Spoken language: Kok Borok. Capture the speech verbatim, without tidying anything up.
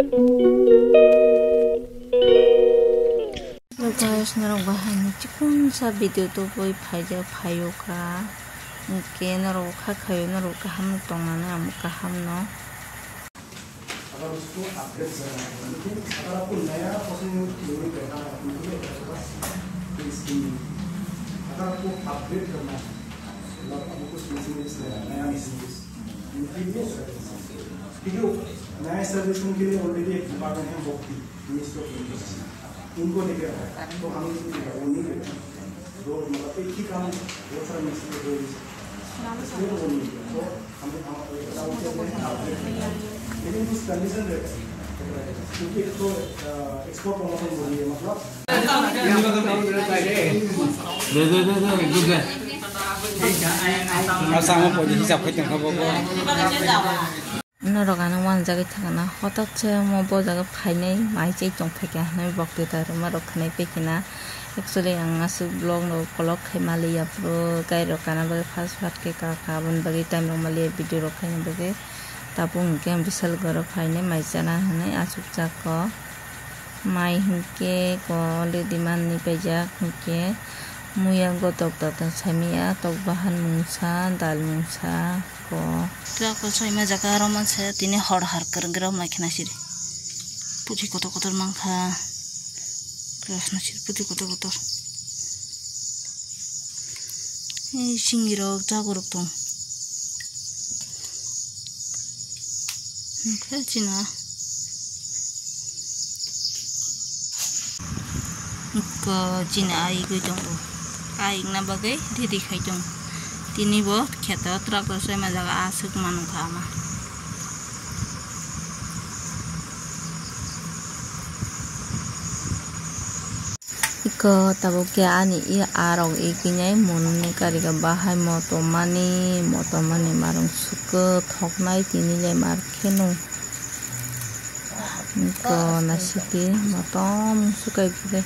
Hello guys, norok bahai ni chikon sa video tubui phaijak phaio kha. Hwnkhe norok kha khaio, norok kaham tongmani, amo kaham no. अगर उसको अपग्रेड करना है, लेकिन अगर आपको नया पर्सन यूनिट करना है, उनके लिए क्या होगा? ये स्कीम नहीं है। अगर आपको अपग्रेड करना है, मतलब आपको कुछ मशीनरीज लेना है, नया मशीनरीज, उनके लिए सर्विस है। क्योंकि वो नया सर्विस उनके लिए ऑलरेडी एक डिपार्टमेंट है, भक्ति, मिनिस्ट्री ऑफ एजुकेशन, उनको लेके रखा है। तो हम वो नहीं लेते हैं। Norok ano uanjagwi thangna, hotat se omo bo jaga phainai, mai chai tongphaikha hinwi bokti da rwma rok khwnai paikha na. Actually, ang aswk vlog no vlog khai maliya, phuru gai rok kana bagwi fast fast khe ka ka, aboni bagwi time rok maliya video rok khaina bagwi. Tabuk hwnkhe ang Bishalgarh o phainai mai chana hinwi achukjak kok. Mai hinkhe kok already manwi paijak, hinkhe muya godok da da saimaya, tok bahan mungsa, dal mungsa. Ko. Truck o soima jaga aro mansa tini hor har kwrwng kwrwng mai khna siri. Puthi kotor kotor mankha. Kwrwsna siri puthi kotor kotor. Ei singi rok jago rok tong. Hwnkhe china. Ko chini ayigwi tongo. Ayigna bagwi ready khai tongo. Tini bo kheto tractor soima jaga aswk manukha ama. Iko tabuk khe ani i arok igwinai mononi karika bahai motomani, motomani marung sukhe thoknai tini le mar kheno. Iko nasiki motom sukai bwle.